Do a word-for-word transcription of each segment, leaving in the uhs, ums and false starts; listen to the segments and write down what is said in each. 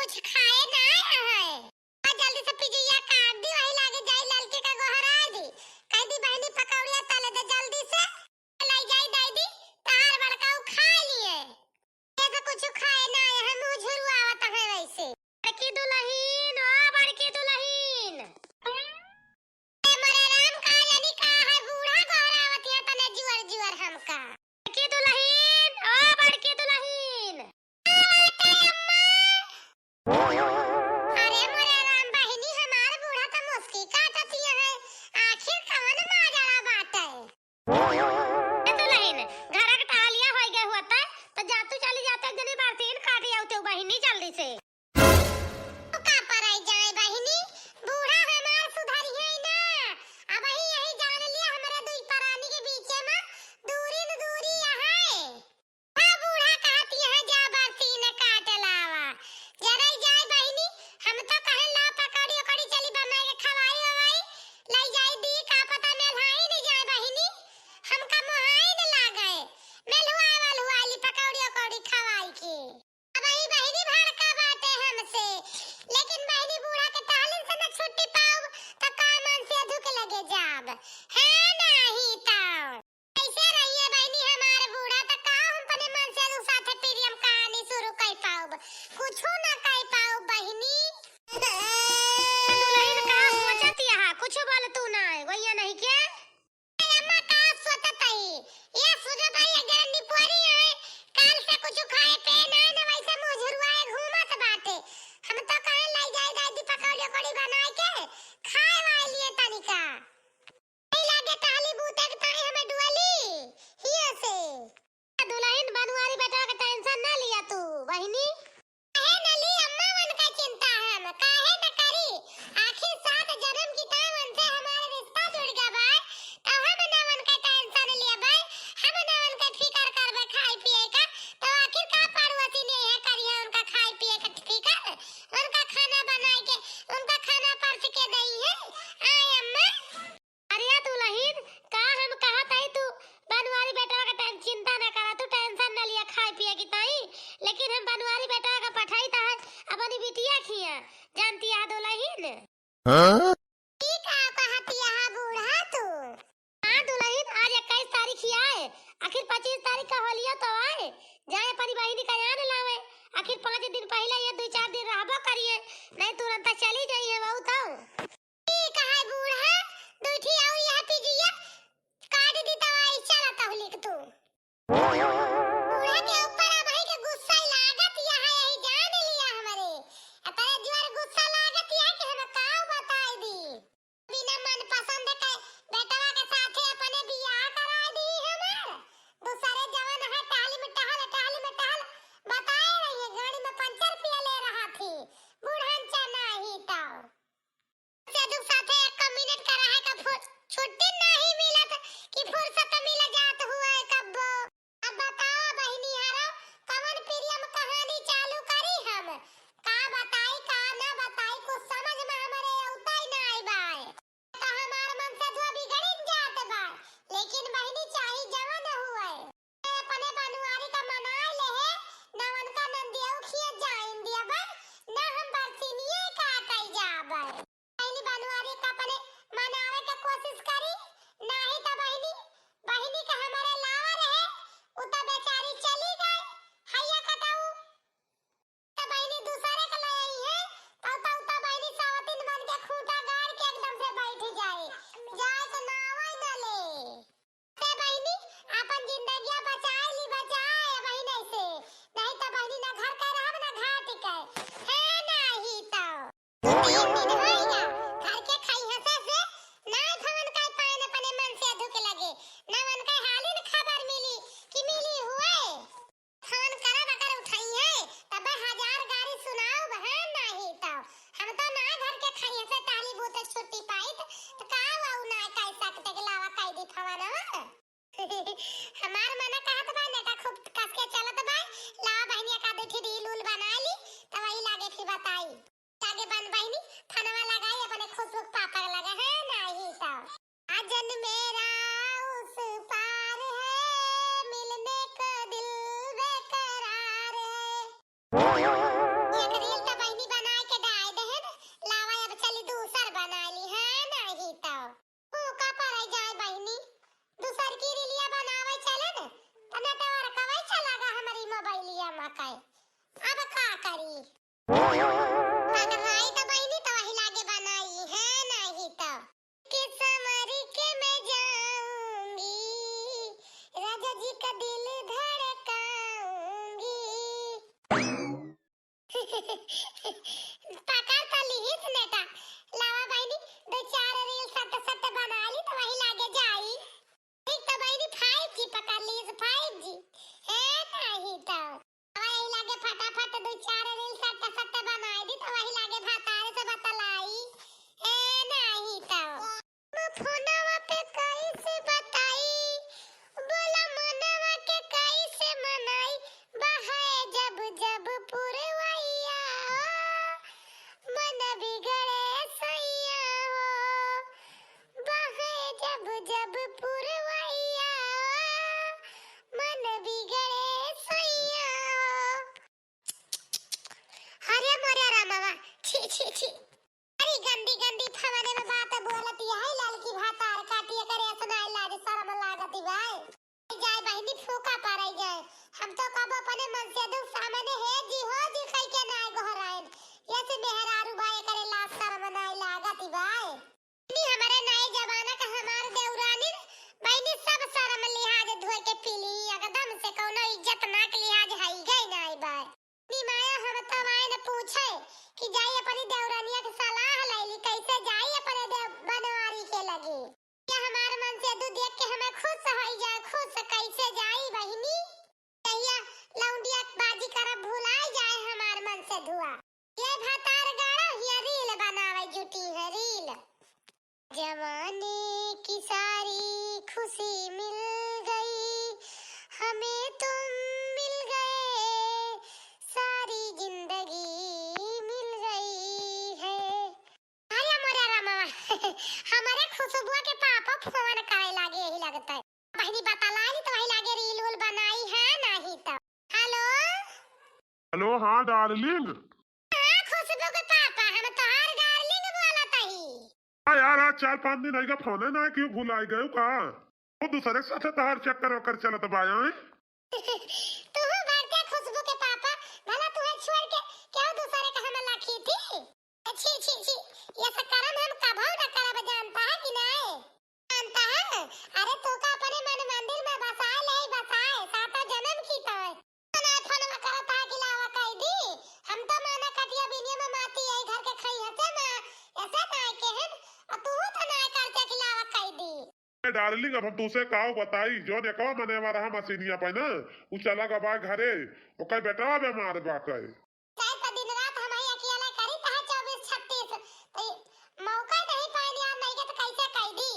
कुछ खाए ना आए हैं। और जल्दी से पिजुइया काट दी, वही लागे जाई ललके का गोहराइ दी। कह दी, "बहिनी पकौड़िया तले दे जल्दी से, लाई जाई दाई दी, तहार बड़का उ खा लिए।" ये तो कुछ खाए ना आए हैं, मुँह झुरवावत है वैसे। बड़की दुलहिन, ओ बड़की दुलहिन। ए मोरे राम, का जानी का है, बूढ़ा गोहरावत है तने जुअर जुअर हमका। बड़की दुलहिन, ओ बड़की दुलहिन। अरे मोरे राम, बहिनी हमार बूढ़ा त मुस्की काटतिया है, आखिर कवन माजरा बाटे? ए दुलहिन, घर के टहलिया होई गए हुआ त, त जातू चली जाते एक जनी बरसीन काट आउते बहिनी जल्दी से। का पराई जाए बहिनी, बूढ़ा हमार सुधरिहे ना, अबही यही जान लिया हमरे दुई परानी के बीचे में दूरी न दूरी है। हाँ, बूढ़ा कहत यहाँ जा बरसीन काट लावा। जरई जाए बहिनी, हम तो कहन ला पकौड़ी ओकड़ी चली बनाए के खवाई ववाई, लई जाई दी, का पता मेल्हाई न जाए बहिनी, हमका मोहाई न लागे, मेल्हुआ वल्हुआली पकौड़ी ओकौड़ी खवाई के। अबही बहिनी भड़का बाटे हमसे, लेकिन बहिनी बूढ़ा के टहलिन से न छुट्टी पाउब, त का मन से अधू के लगे जाब, है नाही त। कैसे रहिए बहिनी हमार बूढ़ा, त का हम अपने मन से अधू साथे प्रियम कहानी शुरू कर पाउब, कुछो न कर पाउब बहिनी। दुलहिन का सोचत यहाँ, कुछ बोल तू ना, वैया नहीं के? अरे अम्मा, का सोचत हई? ये सोचत हई, अगर निपोरी है, काल से कुछ खाए पे ना, ना वैसे मुँह झुरवाए घूमत बाटे। हम तो कहे लाई जाए दादी पकौड़ी ओकड़ी बनाए के, खाए वाए लिए तनिका। नहीं लागे टहली बूते के ताई हमें डुअली, हियो से। दुलहिन बनवारी बेटा के tension ना लिया तू, बहिनी। काहे न ली अम्मा, उनका चिंता हम काहे न करी? आखिर सात जन्म की ताई उनसे हमार रिश्ता जुड़ गवा है, तो हम न उनका tension लेबै, हम न उनका फिकर करबै खाए पिए का, तो आखिर का पड़ोसी ने यह करी है उनका खाए पिए का फिकर? उनका खाना बनाए के, उनका खाना परस के दई है। आय अम्मा। अरे दुलहिन, का हम कहत हई, तू बनवारी बेटवा के टें-, चिंता न करा, तू tension न लिया खाए पिए की ताई, लेकिन हम बनवारी बेटवा के पठाई त है अपनी बिटिया खिया, जानती है दुलहिन? हाँ? ई का कहत यहाँ बूढ़ा तू? हाँ दुलहिन, आज इक्कीस तारीख ही आए, आखिर पच्चीस तारीख का होलिया तो आए, जाए अपनी बहिनी का जान लावे, आखिर पाँच दिन पहले ये दो चार दिन रहबो करिए, नहीं तुरंत चली जाइए बहू तो। ठीक है बूढ़ा, दुइठी आउ यह पिजुइया काट दी तवाई, चला तहलिक तू। बूढ़ा के ऊपर अब है के गुस्सा लागत यह है, यही जान लिया हमरे। अतरे जोर गुस्सा लागत यह कि हम काउ बताई दी। बिना मन पसंद के बेटवा के साथे अपने बियाह करा दी हमार। दूसरे जवन है टहली में टहल, टहली में टहल बताए रही है, गाड़ी में पंचर पिया ले रहा थी। बूढ़न चा नाही तो। से दुख साथे एक मिनट का रहे का फुर-, छुट्टी नाही मिलत कि फुर्सत मिल जात हुए कब्बो। अब बताओ बहिनी हरो, कवन प्रियम कहानी चालू करी हम? का बताई, का ना बताई, कुछ समझ में हमरे अउतै नाही बाय। तो हमार मन से धुआ बिगड़िन जात बाय, लेकिन बहिनी चाही जवन हुए। अपने बनवारी का मनाए लेहे, ना उनका नंदिया उखिया जाइन दिया बा, ना हम बरसिनिये काटै जाबै। पहली बनवारी का अपने मनावे के कोशिश करी, नाही त बहिनी, बहिनी के हमारे लावा रहे, उ त बेचारी चली गई, हैया कटाऊ। त बहिनी दूसरे के ले आई है, त उता, उता बहिनी सावतिन बन के खूंटा गाड़ के एकदम से बैठ जाए, जाए के नावे न ले। ते बहिनी, आपन जिंदगिया बचाए ली, बचाए बहिन ऐसे, नहीं त बहिनी ना घर के रहब ना घाट के, है नाही त। दू तीन दिन होइगा, घर के खाई हंसे से, ना फोन कर पाए न अपने मन से अधू के लगे, ना उनके हालिन खबर मिली कि मिली हुए। फोन करब अगर उठाई है, तब हजार गारी सुनाउब, है नाही त। हम तो ना घर के खाई हंसे टहली बूते छुट्टी पाइत, त का वाऊ ना कह सकते कि लावा कह दी फोनवा। हमार मन कहत बा, नेटा खूब कस के चलत बा, लावा बहिनिया का दू ठे reel उल बना ली, त वही लागे फिर बताई। लागे बन बहिनी, फोनवा लगाई अपने खुशबू के पापा के लगे, है नाही त। साजन मेरा उस पार है, मिलने को दिल बेकरार है। एक reel त बहिनी पकाई। अब का करी? पकड़ाई तो बहिनी तो वही लागे बनाई है, नहीं तो। कि संवरी के मैं जाऊंगी, राजा जी का दिल धड़काऊंगी। पकड़ तो लिहिस नेटा। लावा बहिनी, दो चार reel सट सट बना ली तो वही लागे जाई। ठीक तो बहिनी, five G पकड़ लीस, five G। ए, नहीं तो। अब यही लागे फटाफट दो चार reel सट सट बनाई दी तो वही लागे भतार से बतलाई। ए, नहीं तो। फोनवा पे कैसे बताई, बोला मनवा के कैसे मनाई, बहे जब जब पुरवैया, मन बिगड़े सैया हो, बहे जब जब पुरवैया, मन बिगड़े सैया हो। अरे मोरे रामवा, छी, छी, छी। अरे गंदी गंदी फवने में बात बोलत, यही ललकी भातार काटी, एकरे असनाए लाज शरम लागत बा। जाए बहिनी फूका पड़े जाए, हम तो कब अपने मनसेधू सामने हे जी हो जी कह के ना गोहराइन, ये से मेहरारू भाई करे लाज शरम ना लागत बा। नी हमरे नए जमाना का हमार देवरानी बहिनी सब शरम लिहाज धोए के पीली, एकदम से कौनो इज्जत ना के लिहाज हई गई ना बा। नी माया हम तो आए न पूछे कि जाई अपनी देवरानिया के सलाह लैली, कैसे जाई अपने देव बनवारी के लगे। ये हमार मनसेधू देख के हमें खुश होई जाए, खुश कैसे जाई बहिनी। कहिया लौंडिया बाजी करब भुलाई जाए हमार मनसेधुआ। ये भतार गाड़ा हिया reel बनावे जुटी है, reel। जमाने की सारी खुशी मिल गई, हमें तुम मिल गए, सारी जिंदगी मिल गई है। अरे मोरे रामवा, हमारे खुशबुआ के पापा फोन करे लागे यही लगता है। बहिनी बतलाई तो वही लागे reel उल बनाई है नहीं तो। हेलो। हेलो, हाँ डार्लिंग। हाँ खुशबू के पापा, हम तोहार डार्लिंग बोलत हई। हाँ यार, आज चार पाँच दिन होइगा, फोने ना कियो, भुलाई गयो का? वो दूसरे के साथे तोहार चक्कर वक्कर चलत बा, आए? तू बढ़ते खुशबू के पापा, भला तुहे छोड़ के केहू दूसरे का हम लखी थी? छी, छी, छी, ये सब करम हम कभऊ न करब, जानता है कि नहीं? जानता है? अरे तू का अपने मन मंदिर में बसाए ले, बसाए, सातों जन्म की तो है। ना फोनवा करत है कि लावा कह दी, हम तो माना कटिया बिनिया में माती यही घर के खाई हते ना, ऐसे ना के हैं, और तू तो ना करते कि लावा कह दी। ए डार्लिंग, अब हम तुसे काव बताई, जौन एकवा मनेवा रहा मशीनिया पे ना, उ चला गवा घरे, ओकर बेटवा बीमार बाटे। चाहे तो दिन रात हम ही अकेले करी, चाहे चउबीस छत्तीस, तो मौका नहीं पाइन यार, नहीं के तो कैसे कह दी?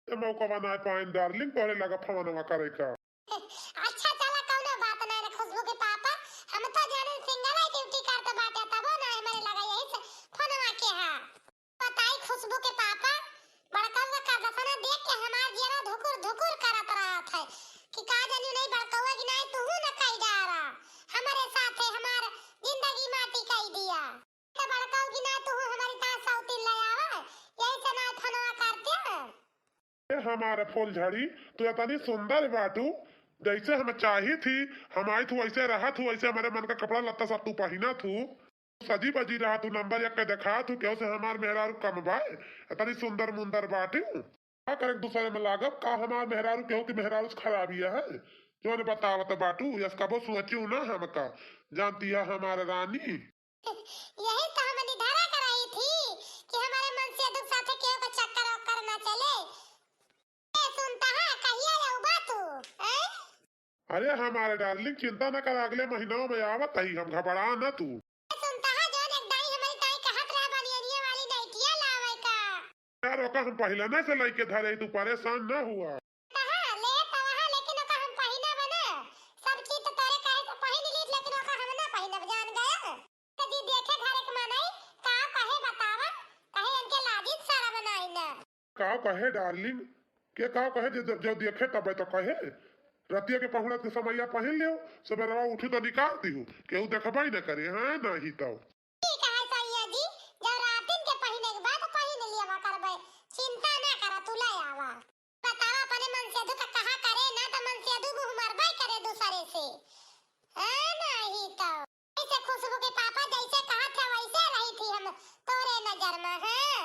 ए मौका ना पाइन डार्लिंग, तोहरे लगा फोनवा करे का। अच्छा चला, कौनो बात नहीं रे खुशबू के पापा, हम तो जाने single ही duty करते बाटे, तबो ना हमारे लगा यही से फोनवा के हा। बताई खुशबू के पापा, बड़कउआ का दसना देख के हमार जियरा धुकुर धुकुर करत रहत है कि का जानी नहीं बड़कउआ की नहीं तू न कई डारा, हमारे साथे हमार जिंदगी माटी कई दिया। तो बड़कऊ की ना तू हमारी तास सौतीन ले आवा, यही से ना फोनवा करते हैं। ए हमार फूलझड़ी, तू इतनी सुंदर बाटू, जैसे हम चाही थी, हम आई थू वैसे रहा थू, वैसे हमारे मन का कपड़ा लत्ता सब तू पहिना थू। सजी बजी रहा तू, नंबर एक के देखा तू, केहू से हमार मेहरारू कम बाय, इतनी सुंदर मुंदर बाटू। का करे एक दूसरे में लागब, का हमार मेहरारू केहू की मेहरारू से खराबिया है? जौन बतावत बाटू, यस कबो सोचियो ना हमका, जानती है हमार रानी। यही तो हम निधरा कराई थी कि हमारे मनसेधू के साथे केहू का चक्कर वक्कर ना चले। ए, सुनता है, कहिया आउबा तू, हैं? अरे हमारे डार्लिंग, चिंता न कर, अगले महीनवा में आवत ही हम, घबरा न तू। ए, सुनता है, जौन एक दाई हमारी दाई कहत रहे बनियनिया वाली नाइटिया लावे का। यार, ओका हम पहिले न से लइके धरे, तू परेशान न हुआ। कहाँ ले तो वहाँ, लेकिन ओका हम पहिना बना, सब चीज तो तोरे कहे से पहिन लीत, लेकिन ओका हम ना पहिनब, जान गया। तो जी देखे घर एक मनई, का कहे बतावा, कहे इनके लाजित शरम नाई ना। का कहे डार्लिंग? के का कहे जे जब, जब देखे तबे तो कहे। रतिया के पहुड़त के समैया पहिन लियो, सबेरवा उठी तो निकाल दियो, केहू देखबे न करे, हाँ नहीं तो। ठीक है सैया जी, जब रातिन के पहिने के बाद पहिन लिया करबे, चिंता ना करा, तू ले आवा। बतावा अपने मनसेधू का कहा करे ना तो मनसेधू मुँह मरबे करे दूसरे से। हाँ नहीं खुशबू के पापा जैसे कहत है वैसे रही थी हम तोरे नजर में, हाँ।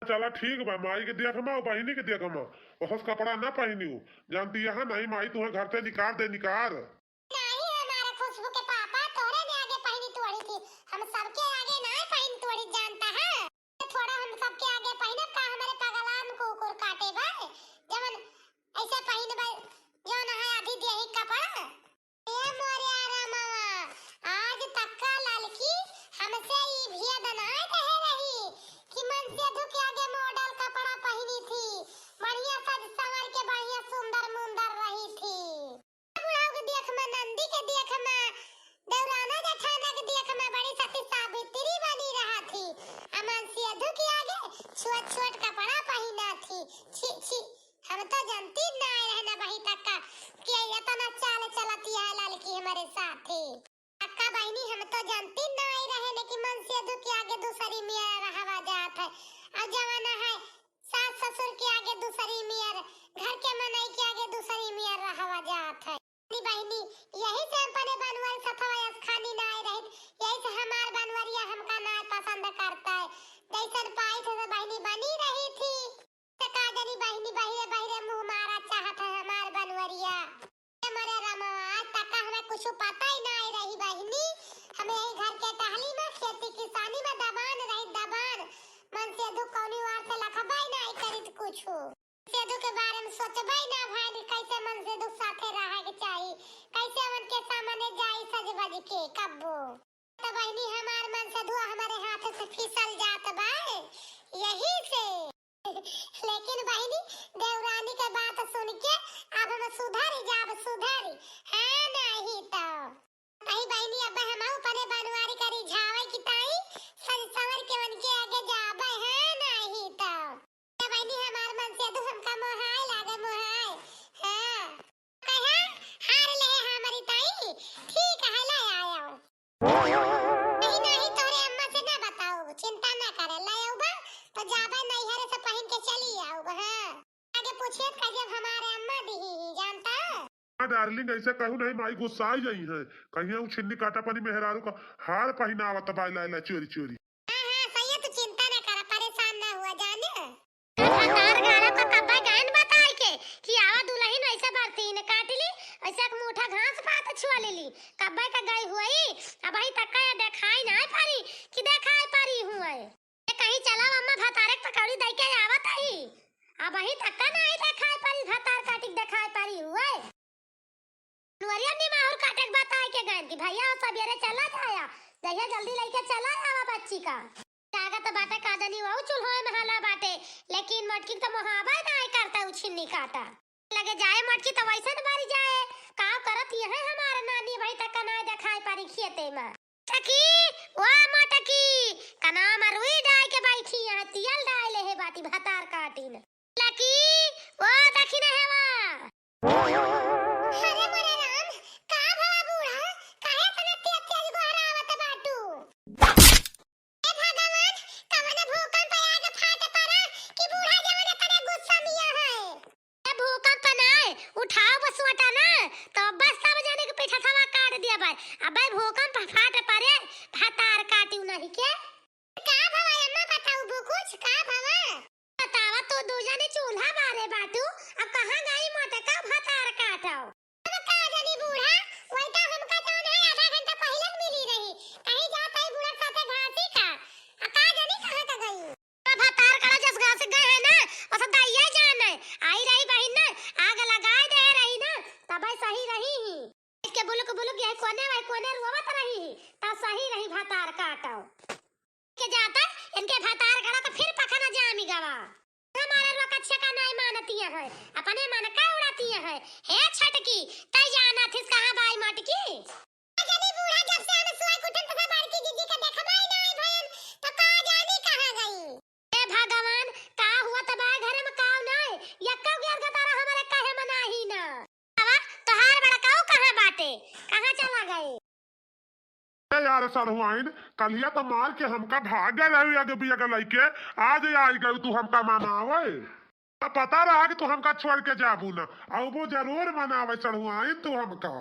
चला ठीक बा, माई के देख मा, बहिनी के देख मा, ओसस कपड़ा ना पहिनियो, जानती यहाँ नहीं माई तुम्हें घर से निकाल दे, निकाल। नहीं हमारे खुशबू के पापा तोरे ने आगे पहिनी तोड़ी थी, हम सबके आगे ना पहिन तोड़ी जानता है। थोड़ा हम सबके आगे पहिनब का हमारे पगलाम कुकुर काटे बा, जवन ऐसे पहिनबे जवन है आधी देही कपड़ा। ए मोरे रामवा, आज तक का ललकी हमसे ई भेद नाय कहे रही कि मनसेधु के आगे मॉडल कपड़ा पहिनी थी, बढ़िया सज संवर के बढ़िया सुंदर मुंदर रही थी। बुढ़ऊ के देख में, नंदी के देख में, देवराना जेठाना के देख में बड़ी सती सावित्री बनी रहा थी। आ मनसेधु के आगे छोट छोट कपड़ा पहिना थी। छी छी, हम तो जानती ना रहे ना बही तक का कि इतना चाल चलती है ललकी हमारे साथे। अक्का बहिनी, हम तो जानती ना रहे न कि मनसेधु के आगे दूसरी मेर रहवा जात है। अब जमाना है सास ससुर के आगे दूसरी मेर, घर के मनई के आगे दूसरी मेर रहवा जात है। नी बहिनी, यही से हम अपने बनवर सथवा यस खानी ना रहित, यही से हमार बनवरिया हमका ना पसंद करता है। जैसन पाई थे बहिनी बनी रही थी। त का जानी बहिनी, बहिरे बहिरे मुंह मारा चाहत है हमार बनवरिया। ए मोरे रामवा, आज तक हमें कुछ पता ही ना रही बहिनी। हम यही घर के टहली में, खेती किसानी में दबान रही, दबान। मनसेधु कौनी वार से लखबे ना करित कुछ। सेधु के बारे में सोचबे ना भाई, कैसे मनसेधु साथे रहे के चाही, कैसे उनके सामने जाई सज बज के कब्बो। त बहिनी, हमार मनसेधुआ हमारे हाथ से फिसल जात बा, यही से। लेकिन बहिनी, देवरानी के बात सुन के अब हम सुधर जाब, सुधर। हाँ, नहीं तो। अही बहिनी, अब हम अपने बनवारी का रिझावे की ताई सज संवर के उनके आगे जाबे, हाँ, नहीं तो। ए बहिनी, हमार मनसेधु हमका मोहाय लागे, मोहाय। हाँ। कहा, हार ले हमारी ताई, ठीक है, ले आयो। नहीं, नहीं, तोरे अम्मा से ना बताओ, चिंता ना करे, ले आऊबा, तो जाबे नैहरे से पहिन के चली आऊबा, हाँ। आगे पूछिए तो कहिए हमारे अम्मा दी ही, जानता? हाँ डार्लिंग, ऐसे कहू नहीं, माई गुस्सा आ जाई है। कहिए उ छिन्नी काटा पनी मेहरारू का हार पहिनावत बा, ला, ला, चोरी, चोरी। हाँ, हाँ, सही है, तू चिंता ना करा, परेशान ना हुआ, जाने। भतार गाड़ा का कब्बे गैन बताई के कि आवा दुलहिन ऐसे बरतीन काट ली, ऐसे एक मुठा घास पात छुआ लेली, कब्बे का गई हुई, अबही तक का देखाई नाय पारी कि देखाई पारी हुए। ए कहीं चला अम्मा भतारे के पकौड़ी दई के आवत ही, अबही तक का नाय देखाई पारी, भतार काटी के देखाई पारी हुए। नुअरिया निमाहुर काटे के बताए के गैन कि भैया हो सबेरे चला जाया, जहिया जल्दी लइके चला आवा बच्ची का। लागत बाटे का जानी वहू चूल्हो में हला बाटे, लेकिन मटकी तो मोहाबा नाय करता उ छिन्नी काटा। लगे जाए मटकी तो वैसे न बारी जाए, का करत यह हमार नानी भाई तक का नाय देखाई पारी खेते में। टकी, ओ मोटकी, कना में रुई डाल के बैठी है, तियल डाल ले है बाटी भतार काटिन। लकी, ओ दखिना हेवा। अरे मोरे राम, का भवा बूढ़ा, काहे इतना तेज तेज गोहरावत बाटू? हे भगवान, कवन भूकंप आके फाट पड़ा कि बूढ़ा जवन इतने गुस्सा में है? ए भूकंप ना है, उठाओ बसुआटा ना, तो बस सब जने के पीठा थवा काट दिया भाई। अबे भूकंप फाट पड़े, भतार काटी नहीं के। का भवा अम्मा बताऊ बू कुछ, का भवा? बतावा तो दू जने चूल्हा बारे बाटू, अब कहाँ गई मोटका भतार काटो? अब का जानी बूढ़ा, वही तो हमका जौन है आधा घंटा पहिले मिली रही, कहीं जात है बूढ़ा साथे घासी का, आ का जानी कहाँ का गई। तो भतार करो जस घासी गए है ना, ओसे दैया जान है, आई रही बहिन ना, आग लगाए दे रही ना, तब सही रही ही। इसके बुलुक बुलुक यही कोने वही कोने रोवत रही ही, तब सही रही भतार काटो। के जाता, इनके भतार गड़ा तो फिर पखना जामी गवा। हमारा रोका छेका नाय मानती है, अपने मन का उड़ाती है। हे छटकी, तै जाना थिस कहाँ बाई मटकी? जनी बूढ़ा जब से हम सोए उठन तो बड़की जीजी के देखबाई नाय भयन, तो का जानी कहाँ गई? हे भगवान, का हुआ त बा घर में का नाय? यक्का गैर गतारा हमारे कहे मनाही ना। बाबा, तोहार बड़काऊ कहाँ बाटे? कहाँ चला गए? ए यार सड़हुआइन, कलिया तो मार के हमका भाग गए रहे आगे बिया के लइके, आज आई गई तू हमका मनावे। तो पता रहा कि तू हमका छोड़ के जाबू ना, अब वो जरूर मनावे सड़हुआइन तू हमका।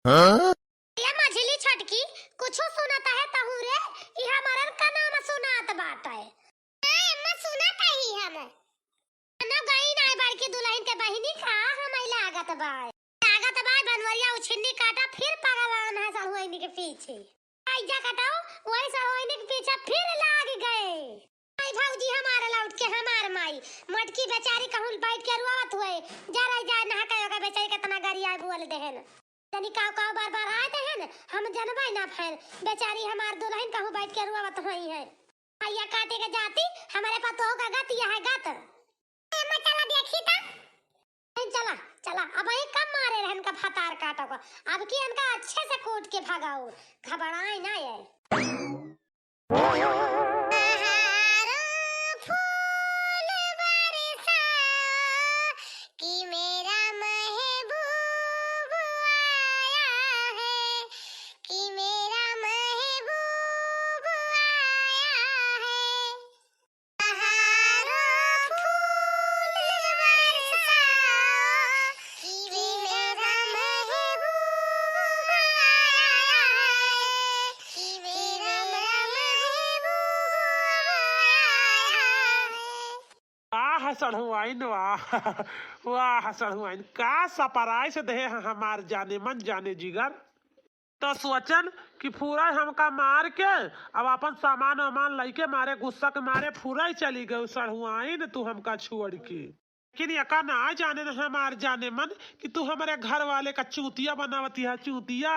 हाँ? ये मझली छटकी, कुछो सुनत है तहू रे, ई हमरन का नाम सुनात बाटे। हाँ अम्मा, सुनत ही हम। ना गई ना बड़की दुलहिन के बहिनी का हमार लागत बा। लागत बा बनवरिया उछिन्नी काटा फिर पगलान है सड़हुआइनी के पीछे। आई जा कटाओ, वही सड़हुआइनी के पीछे फिर लाग गए। आई भौजी हमार लौट के हमार माई, मोटकी बेचारी कहूँ बैठ के रुआवत हुए, जा रही जाए नहा के ओकर बेचारी कितना गरिया बोल देहन। तनी काव काव बार बार आए देहन, हम जनबै ना भैन, बेचारी हमार दुलहिन कहूँ बैठ के रुआवत हुई है। भैया काटे के जाती, हमरे पतोह का गत यह गत। अम्मा चला देखी त। नहीं, चला, चला, अब ये कम मारे रहन का भतार काटो को, अब की इनका अच्छे से कूट के भगाओ, घबराए ना ये। बहारों फूल बरसा कि मेरा महबूब आया है, कि मेरा महबूब आया है। बहारों फूल बरसा कि मेरा महबूब आया है, कि मेरा महबूब आया है। वाह सड़हुआइन, वाह, वाह सड़हुआइन, का surprise देहे हैं हमार जाने मन जाने जिगर। तो सोचन कि फुरई हमका मार के अब अपन सामान वामान लइके मारे गुस्सा के मारे फुरई चली गयो सड़हुआइन तू हमका छोड़ के। लेकिन एका ना जाने न हमार जाने मन कि तू हमरे घर वाले का चूतिया बनावती है, चूतिया।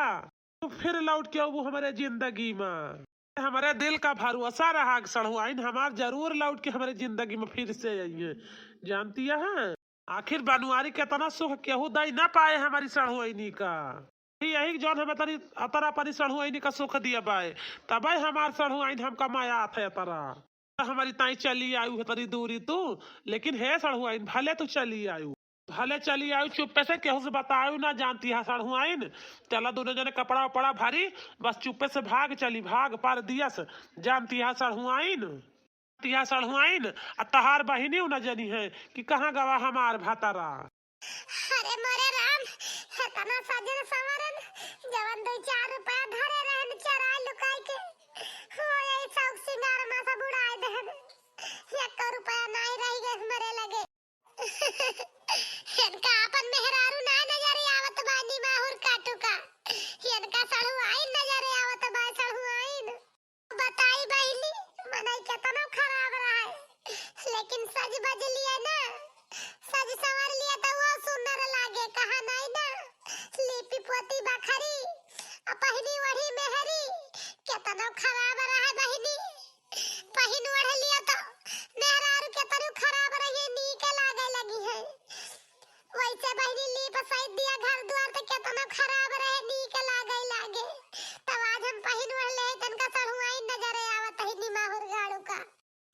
तू फिर लौट के अबू हमरे जिंदगी में। हमरे दिल का भरोसा रहा कि सड़हुआइन हमार जरूर लौट के हमरे जिंदगी में फिर से आइए। जानती है, आखिर बनवारी केतना सुख केहू दई ना पाए हमारी सड़हुआइनी का। यही जौन हमें तनी अतरा पनी सड़हुआइनी का सुख दिया बाए, तबे हमार सड़हुआइन हमका माया आथे अतरा। हमारी ताई चली आयु है तनी दूरी तू, लेकिन हे सड़हुआइन भले तू चली आयु, भले चली आयु चुप्पे से केहू से बतायु ना जानती है सड़हुआइन। चला दोनों जने कपड़ा उपड़ा भरी, बस चुप्पे से भाग चली, भाग परदेस जानती है सड़हुआइन। तिहा सड़हुआइन, आ तहार बहिनी उ न जनी है कि कहाँ गवा हमार भतारा। अरे मोरे राम, इतना सजन संवरन, जवन दो चार रुपया धरे रहन चराई लुकाई के, हो यही शौक सिंगार मा सब उड़ाई देहन। एको रुपया नाई रही गए हमरे लगे। इनका आपन मेहरारू ना नजरे आवत बा, निमाहुर काटू का। इनका सड़हुआइन नजरे आवत बा, सड़हुआइन। बताई बहिनी, मनई केतनो खराब रहे, लेकिन सज बज लिए ना, सज संवर लिए त वो सुंदर लागे, कहा नाई ना, लीपी पोती बखरी, आ पहिनी ओढ़ी मेहरी, केतनो खराब रहे बहिनी, पहिन ओढ़ लिए त मेहरारू केतनो खराब रही, नीक लागे लगी है। वैसे बहिनी लीप सहित दिया घर द्वार त केतना खराब रहे, नीक लागे लागे। तब आज हम पहिन ओढ़ ले, तनका सड़हुआइन नजरे आवत ही निमाहुर गाड़ू का।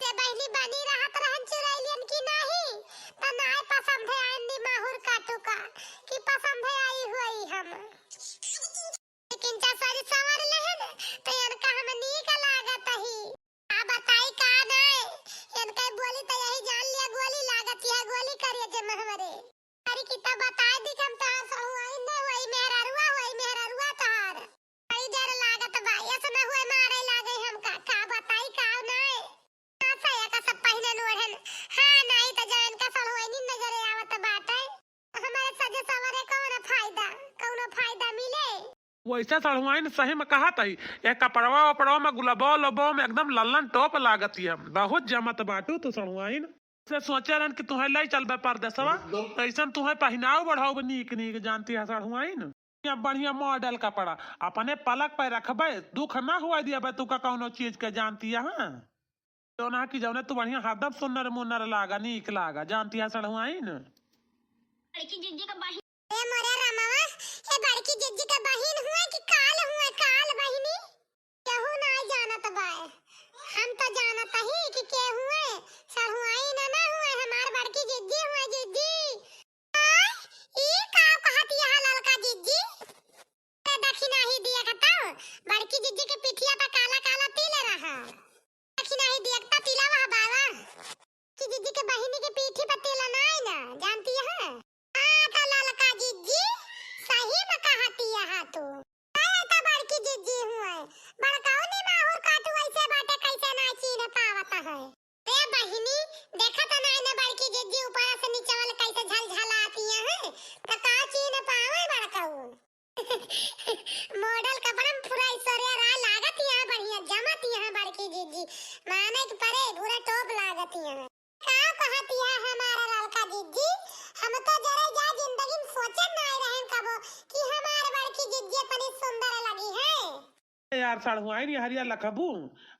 ते बहिनी बनी रहत रहन चुरैलियन की नाही, त नाय पसंद है आइन निमाहुर काटू का, कि पसंद है आई हुई हम। लेकिन जा सज संवर लेहन, त इनका हम नीक लागत ही। आ बताई का नाय, इनका बोली त यही जान लिया गोली लागत, यह गोली करिए जे महवरे। अरे की त बताई दी कि हम तहार सहुआइन न होई, मेहररुआ होई, मेहररुआ तहार। बड़ी डर लागत बा, ऐसे न हुए मारे लागे हमका, का बताई का नाय। साया का सब पहिनन ओढ़न। हाँ, नाई त जान का सड़हुआइनी नजरे आवत बाटे। हमारे सजे सवरे कौन फायदा, कौनो फायदा मिले? वैसे सड़हुआइन सही में कहत ही, ये कपड़वा वपड़वा में गुलबो लोबो में एकदम लल्लन टॉप लागत ही हम। बहुत जमत बाटू तू सड़हुआइन। से सोचे रहन कि तुहे ले चलबे परदेसवा, ऐसन तुहे पहिनाव बढ़ाव नीक नीक जानती है सड़हुआइन। या बढ़िया मॉडल कपड़ा अपने पलक पे रखबे, दुख ना हुआ दिया बे तू का कौनो चीज के जानती है। हाँ? जौन है कि जौने तू बढ़िया हरदम सुन्नर मुन्नर लागा, नीक लागा, जानती है सड़हुआइन। बड़की जिज्जी का बहिन। ए मोरे रामवा, ए बड़की जिज्जी का बहिन हुए कि काल हुए, काल बहिनी? केहू ना जानत बाए। हम तो जानत ही कि के हुए, सड़हुआइन ना हुए, हमार बड़की जिज्जी हुए, जिज्जी। आय, ई का कहत यह ललका जिज्जी? ते देखी नाही दिया खताओ, बड़की जिज्जी के पिठिया पे काला काला तिल रहा। देखी नाही दिया खता तिला वह बाबा। कि जिज्जी के बहिनी के पीठी पे तिल नाय ना, जानती है? हाँ, तो ललका जिज्जी, सही में कहती है तू। अरे तो बड़की जिज्जी हुआ। यार सढ़ुआइन, यहरिया लखबू?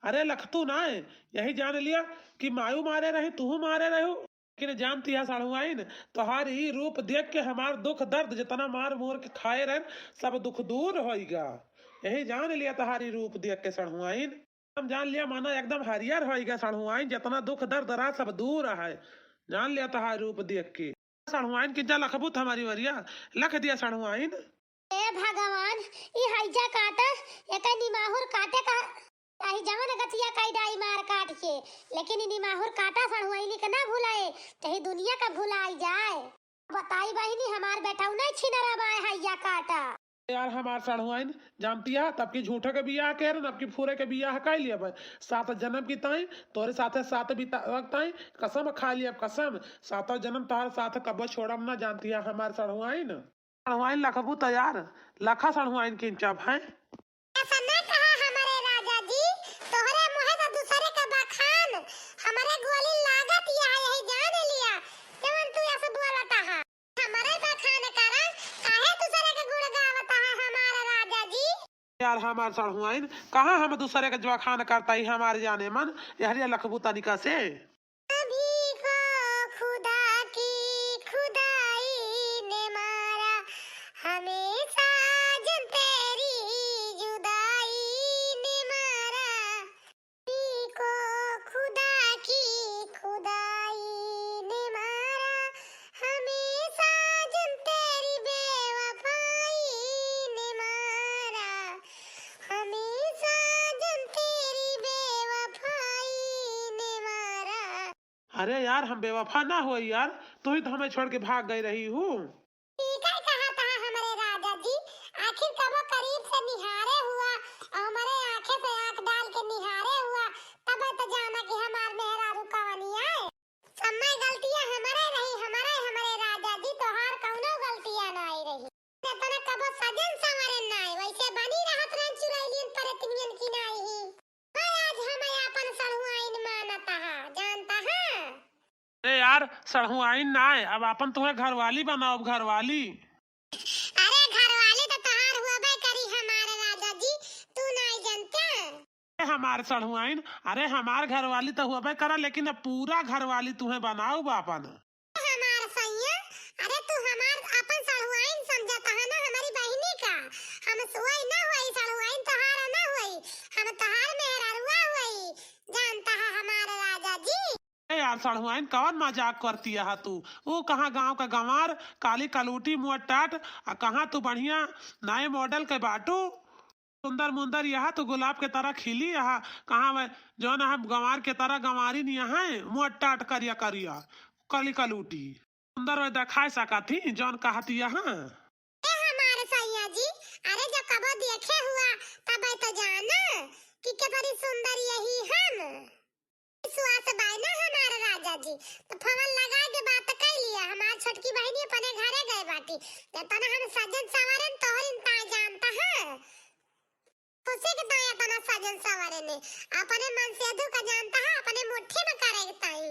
अरे लखतू नाय, यही जान लिया कि मायू मारे रही, तुहू मारे रहू। लेकिन जानतिया सढ़ुआइन, तोहार ई रूप देख के हमार दुख दर्द जितना मार मोर के खाए रहन, सब दुख दूर होइगा। यही जान लिया तोहार ई रूप देख के सढ़ुआइन। हम जान लिया माना एकदम हरियर होइगा सढ़ुआइन, जितना दुख दर्द रहा सब दूर है। जान लिया तोहार रूप देख के। सढ़ुआइन किंचा लखबू त हमारी वरिया, लख दिया सढ़ुआइन। ए भगवान, ई हैजा काटा, एकर निमाहुर काटे का, चाहे जवन गतिया कई डाई मार काट के, लेकिन ई निमाहुर काटा सढ़ुआइनी के ना भुलाए, चाहे दुनिया का भुलाई जाए। बताई बहिनी, हमार बेटऊ नहीं छिनरा बाय हैजा काटा। यार हमार सढ़ुआइन, जानतिया, तब की झूठे के बियाह के रहन, अब की फूरे के बियाह कई लिया भाई। सात जन्म की ताई, तोरे साथे साथ बिता ताई, कसम खा लिया, कसम। सातों जन्म तोहर साथ कबो छोड़म ना, जानतिया हमार सढ़ुआइन। सढ़ुआइन लखबू त यार, लखा सढ़ुआइन किंचा भाई। ऐसा ना कहा हमारे राजा जी, तोहरे मुँहे से दूसरे के बखान, हमारे गोली लागत यह यही जान लिया, जवन तू ऐसे बोलता है। हमारे बखान करा, काहे दूसरे के गुण गावता है हमारे राजा जी? यार हमार सढ़ुआइन, कहाँ हम दूसरे के बखान करता ही हमारे जाने मन, यहरिया लखबू तनिका से। अभी को खुदा की खुदाई ने मारा, हमें साजन तेरी जुदाई ने मारा। अभी को खुदा की खुदाई ने मारा, हमें साजन तेरी बेवफाई ने मारा। हमें साजन तेरी बेवफाई ने मारा। अरे यार, हम बेवफा ना होई यार, तू ही तो हमें छोड़ के भाग गई रही हूँ। ई का कहत हा हमरे राजा जी, आखिर कबो करीब से निहारे हुआ और हमरे आँखे से आँख डाल के निहारे हुआ, तबे तो जाना कि हमार मेहरारू कवनी आए। समय गलतियाँ हमरे रही, हमरे, हमरे राजा जी, तोहार कौनो गलतियाँ नाई रही। इतना कबो सजन संवरन नाई, वैसे बनी रहत रहन चुड़ैलियन परतनियन की नाई ही। मैं आज हम आपन सढ़ुआइन मानत हा, जानत हा। अरे यार, सढ़ुआइन नाय, अब आपन तुम्हें घरवाली बनाओ, घरवाली। अरे घरवाली तो तोहार हुआबे करी हमारे राजा जी, तू नाय जानते। अरे हमार सढ़ुआइन, अरे हमार घरवाली तो हुआबे करा, लेकिन अब पूरा घरवाली तुम्हें बनाओ आपन। हमार सैया, अरे तू हमार अपन सढ़ुआइन समझत हा ना, हमारी बहिनी का। हम सोई ना होई, सढ़ुआइन तोहार ना होई, हम तोहार मेहररुआ होई, जानत हा हमार राजा जी। ए यार सढ़ुआइन, कवन मजाक करतिया हा तू? ऊ कहाँ गाँव का गंवार, काली कलूटी, मुँह टाट, आ कहाँ तू बढ़िया नए model के बाटू? सुंदर मुंदर यहा तू गुलाब के तरह खिली यहा, कहाँ वह जौन हम गंवार के तरह गंवारी नहीं है, मुँह टाट करिया करिया, काली कलूटी। सुंदर वह देखाए सकत ही जौन कहती यहा। ए हमार सैया जी, अरे जब कबो देखे हुआ तब तो जाना कि कितनी सुंदर यही हम। विश्वास बाय ना हमार राजा जी, तो फोन लगा के बात कई लिया। हमार छोटकी बहिनी अपने घरे गए बाटी, जब तना हम सजन संवरन तोहरिन ताय जानत हा। खुशी के ताय तना सजन संवरन, अपने मनसेधु का जानत हा, अपने मुट्ठी में करे के ताई।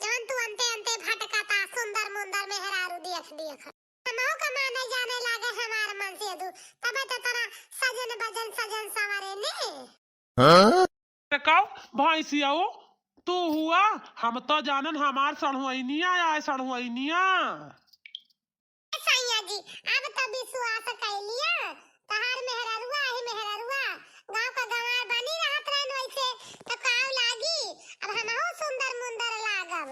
जवन तू अंते अंते भटकता, सुंदर मुंदर मेहरारू देख देख। हमहू का माने जाने लागे हमार मनसेधु, तबे तो तना सजन बजन सजन संवरन। हाँ? अरे काऊ, भैंसिया हो, तू हुआ? हम तो जानन हमार सढ़ुआइनिया आए, सढ़ुआइनिया। सैया जी, अब तो विश्वास कइ लिया, तहार मेहररुआ ही मेहररुआ, गाँव का गंवार बनी रहत रहन वैसे, तो काऊ लागी, अब हमहू सुंदर मुंदर लागब।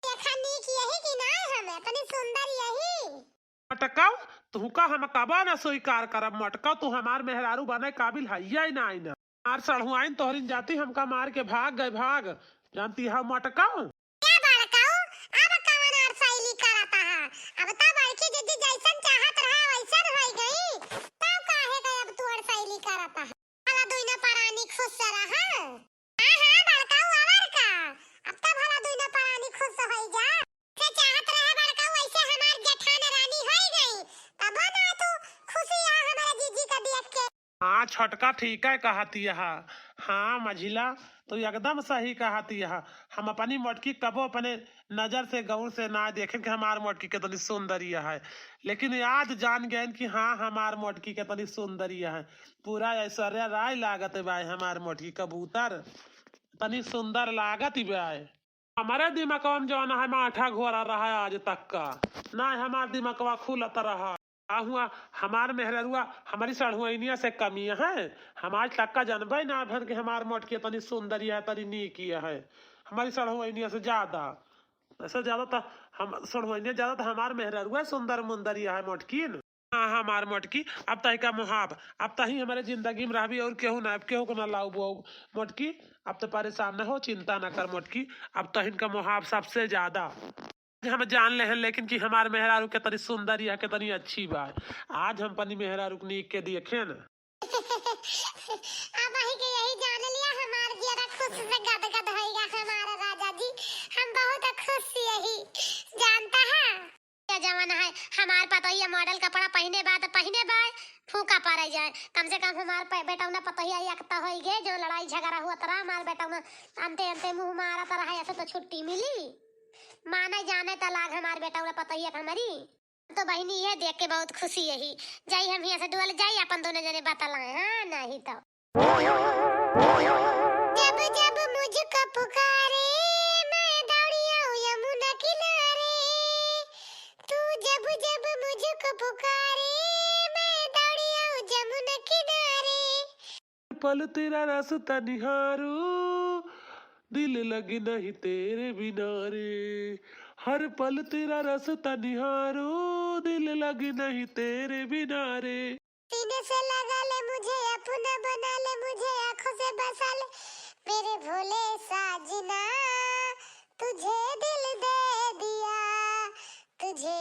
देखा नीक यही कि नाय हम, इतनी सुंदर यही। मटकाऊ, तुहका हम कबा न स्वीकार करब। मटकाऊ, तू हमार मेहरारू बने काबिल हइया ही नाय न। हमार सढ़ुआइन तोहरिन जाती हमका मार के भाग गए, भाग। जानती है मटकाऊ? ए बड़काऊ, अब कवन अड़सैली करत हा? अब त बड़की जिज्जी जैसन चाहत रहा वैसन होई गई, तब काहे के अब तू अड़सैली करत हा? भला दुइनो परानी खुश रहा। हाँ, हाँ, बड़काऊ, अवर का? अब त भला दुइनो परानी खुश होई जा। से चाहत रहे बड़काऊ, वैसे हमार जेठान रानी होई गई। तबो ना तू खुशी आ हमारे जीजी का देख के। हाँ, छोटका ठीकै कहतिया। हाँ मझिला, तू एकदम सही कहतिया। हम अपनी मोटकी कबो अपने नजर से गौर से ना देखेन कि हमार मोटकी कितनी सुंदरिया है, लेकिन आज जान गएन कि हाँ, हमार मोटकी कितनी सुंदरिया है। पूरा ऐश्वर्या राय लागत बाय हमार मोटकी कबूतर, इतनी सुंदर लागत बाय। हमरे दिमकवा में जौन है माठा घोरा रहा है आज तक का, ना हमार दिमकवा खुलत रहा। का हुआ, हमार मेहररुआ हमरी सढ़ुआइनिया से कमी है? हम आज तक का जनबे ना भन कि हमार मोटकी इतनी सुंदरिया है, इतनी नीकी है, हमरी सढ़ुआइनिया से ज्यादा। ऐसे ज्यादा तो हम सढ़ुआइनिया ज्यादा तो हमार मेहररुआ सुंदर मुंदरिया है मोटकी न। हाँ, हमार मोटकी, अब तही का मुहाब, अब तही हमरे जिंदगी में रहबी और केहू ना, अब केहू को ना लाउबो मोटकी। अब तो परेशान न हो, चिंता न कर मोटकी, अब तहिन का मुहाब सबसे ज्यादा। हम जान लेहेन लेकिन कि हमार मेहरारू कितनी सुंदर या कितनी अच्छी बा। आज हम अपनी मेहरारू के नीक के देखेन। अब वही के यही जान लिया, हमार जियरा खुश से गदगद होइगा हमारा राजा जी। हम बहुत खुश यही जानता है। ये जमाना है, हमार पतोहिया मॉडल कपड़ा पहिने बा त पहिने बा, फूका पड़े जाए। कम से कम हमार पे-, बेटौना पतोहिया एक त होई गे, जो लड़ाई झगड़ा हुआ तरा हमार बेटौना अंते अंते मुंह मारा तरा है, ऐसे तो छुट्टी मिली। माने जाने त लाग हमार बेटौना पतोहिया के हमरी। तो बहिनी, ये देख के बहुत खुशी यही। जाई हम हियाँ से डुअल जाई, अपन दोनों जने बतलाए, हाँ, नहीं तो। जब जब मुझको पुकारे, मैं दौड़ी आऊँ यमुना किनारे। तू जब जब मुझको पुकारे, मैं दौड़ी आऊँ यमुना किनारे। पल तेरा रास्ता निहारो, दिल लगे नहीं तेरे बिना रे। हर पल तेरा रास्ता निहारो, दिल लगे नहीं तेरे बिना रे। सीने से लगा ले मुझे, अपना बना ले मुझे, आँखों से बसा ले मेरे भोले साजना, तुझे दिल दे दिया, तुझे